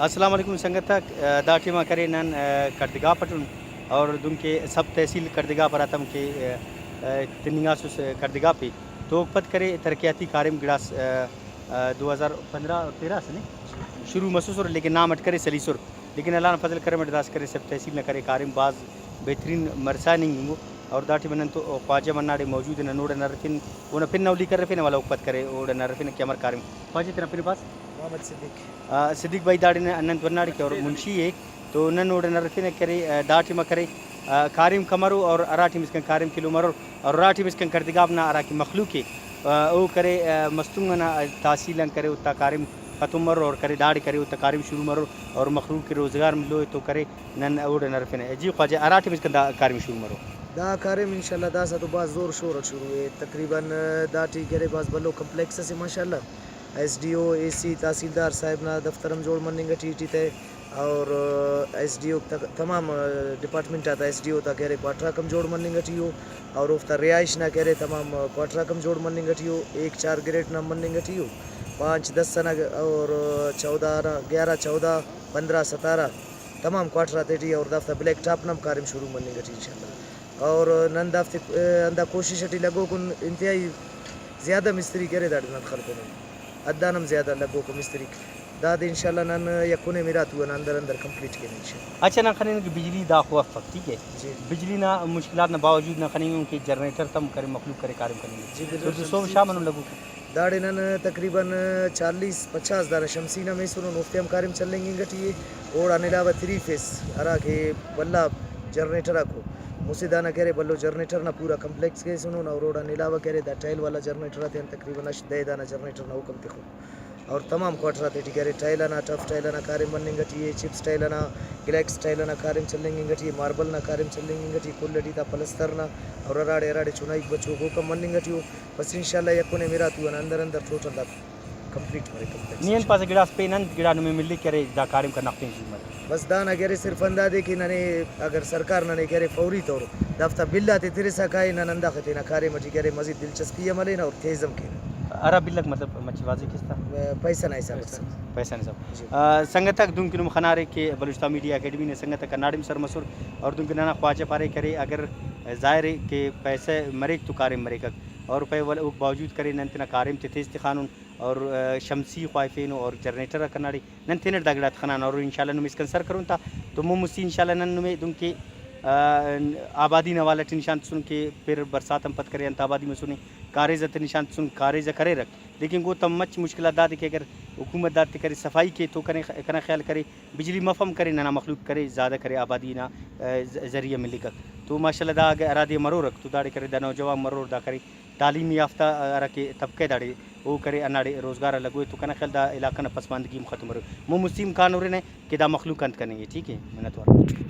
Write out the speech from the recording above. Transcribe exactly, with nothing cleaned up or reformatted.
السلام علیکم سنگتاک، دا ٹائما کرے نن کڑدگاپ اٹن اور دنکہ سب تحصیل کڑدگاپ ہراتم کہ تننگاسس کڑدگاپے تو اوک پد کرے ترقیاتی کاریم گڑاس دو ہزار پندرہ اور تیرہ سے نے شروع مسوسر، لیکن نام اٹ کرے سلیسر، لیکن اللہ نا فضل کرم اٹ داسہ کرے سب تحصیل نا کرے کاریم بھاز بہترین مرسا ہننگ انگو۔ اور دا ٹائما نن تو خواجہ مناڑے موجود ءِ، نن اوڑان ہرفن، اونا پن نا اولیکو ہرفنہ، ولدا اوپت کرے اوڑان ہرفنہ کہ امر کاریم۔ خواجہ تینا پن ءِ پاس؟ محمد صدیق۔ آ، صدیق بھائی داڑے نن تو ہنداڑے کہ اور منشی ءِ، تو نن اوڑان ہرفنہ کرے، آ، دا ٹائما کرے، آ، کاریم کمرو اور ہرا ٹائم اسکان کاریم کلو مرور اور ہرا ٹائم اسکان کڑدگاپ نا ہراکہ مخلوق ءِ، آ، او کرے، آ، مستونگ ئنا تحصیل آن کرے اوتا کاریم ختم مرو اور کرے داڑے کرے اوتا کاریم شروع مرو اور مخلوق کہ روزگار ملو تو کرے نن اوڑان ہرفنہ۔ جی خواجہ، ہرا ٹائم اسکان دا کاریم شروع مرو؟ دا کاریم انشاءاللہ داسہ تو بھاز زور شور اٹ شروع ءِ۔ تقریباً داٹی کہ ارے بھاز بھلو کمپلیکس اسے ماشاءاللہ۔ ایس ڈی او، اے سی، تحصیلدار صاحب نا دفتر ہم جوڑ مننگ اٹی ٹی تہ، اور ایس ڈی او تا تمام ڈپارٹمنٹ آتا ایس ڈی او تا کہ ارے کوارٹر آک ہم جوڑ مننگ اٹی ءُ، اور اوفتا رہائش نا کہ ارے تمام کوارٹر آک ہم جوڑ مننگ اٹی ءُ، ایک چار گریڈ نا ہم مننگ اٹی ءُ، پانچ دس ئنا اور چودہ نا، گیارہ چودہ، پندرہ ستارہ، تمام کوارٹر آتیٹی اور دافتا بلیک ٹاپ نا ہم کاریم شروع مننگ اٹی انشاءاللہ۔ اور نن دافتے، ا، ہندا کوشش اٹی لگوکن، انتہائی زیادہ مستری کہ ارے داڑے نن خلکونن، حد آن ہم زیادہ لگوکو مستری۔ دادے انشاءاللہ نن یکن ءِ ارا تو انا اندر اندر کمپلیٹ کینہ انشاءاللہ۔ اچھا، نن خننگ کہ بجلی داخو افک، ٹھیک ہے؟ جی۔ بجلی نا مشکلات نا باوجود نن خننگ کہ جنریٹر تم کرے مخلوق کرے کاریم کننگ۔ جی، بالکل۔ تو صبح شام ہم لگوکو۔ داڑے نن تقریباً چالیس پچاس دانہ شمسی نا ہم ایسنن، اوفتے ہم کاریم چلینگ انگ ٹی ءِ۔ اوڑان علاوہ تھری فیس ہرا کہ بھلا جنریٹر آکو، مسہ دانہ کہ ارے بھلو جنریٹر نا پورا کمپلیکس کہ ایسنن، اور اوڑان علاوہ کہ ارے دا ٹائل والا جنریٹر آتیان تقریباً ہشت دہ دانہ جنریٹر نا حکم تخو۔ اور تمام کوارٹر آتیٹی کہ ارے ٹائل ئنا، ٹف ٹائل ئنا کاریم مننگ ٹی ءِ، چپس ٹائل ئنا، گلیکس ٹائل ئنا کاریم چلینگ انگ ٹی ءِ، ماربل نا کاریم چلینگ انگ ٹی ءِ، کل ٹی تا پلستر نا، اور ہراڑے ہراڑے چنائیک بچوک اوکان مننگ ٹی ءُ۔ بس انشاءاللہ یکن ءِ ارا تو انا اندر اندر ٹوٹل دا کمپلیٹ مریک کمپلیکس نی انت انشاءاللہ۔ پاسہ گڑاس پین انت گڑا نمے ملک کہ ارے دا کاریم کناختے جی مرے۔ بس دانا کہ ارے صرف ہندا دے کہ ننے اگر سرکار ننے کہ ارے فوری طور دافتا بل آتے ترسا کائے، نن ہنداخہ تینا کاریم ٹی کہ ارے مزید دلچسپی ہم ہلینہ اور تیز ہم کینہ۔ ہرا بل آک مطلب مچہ واضح کس تا؟ پیسہ نا حساب اٹ سر۔ پیسہ نا حساب۔ جی۔ آ، سنگت آک دنکہ نم خنارے کہ بلوچستان میڈیا اکیڈمی نا سنگت آک ہنداڑے ہم سر مسر اور دنکہ ننا خواجہ پارے کرے اگر ظاہر ہے کہ پیسہ مریک تو کاریم مریکک اور پائے ول-، اوک باوجود کرے نن تینا کاریم تے تیز تخانن اور، آ، شمسی خواہفینو اور جنریٹر آک ہنداڑے نن تینٹ دا گڑاتے خنانہ اور انشاءاللہ نمے اسکان سر کرون تا تو مون مستی انشاءاللہ نن نمے دنکہ، آ، آبادی نا حوالہ ٹی نشان تسن کہ پھر برسات آن پد کرے انت آبادی مسنے، کاریز آتے نشان تسن، کاریز آک اریرک، لیکن گوتم مچ مشکلات دادے کہ اگر حکومت دادے کرے صفائی کے تو کنے خ-، کنا خیال کرے بجلی مف ہم کرے، ننا مخلوق کرے زیادہ کرے آبادی نا، آ، ذ-، ذریعہ ملکک۔ تو ماشاءاللہ دا اگہ ہرادے مرورک تو داڑے کرے دا نوجوان مرور دا کرے تعلیم یافتہ ہراکہ طبقہ داڑے او کرے ہنداڑے روزگار آ لگوئے تو کنا خیال دا علاقہ نا پسماندگی ہم ختم مریو۔ مون مستی ہم کان ہرنہ کہ دا مخلوق انت کننگے، ٹھیک ہے، منت وار۔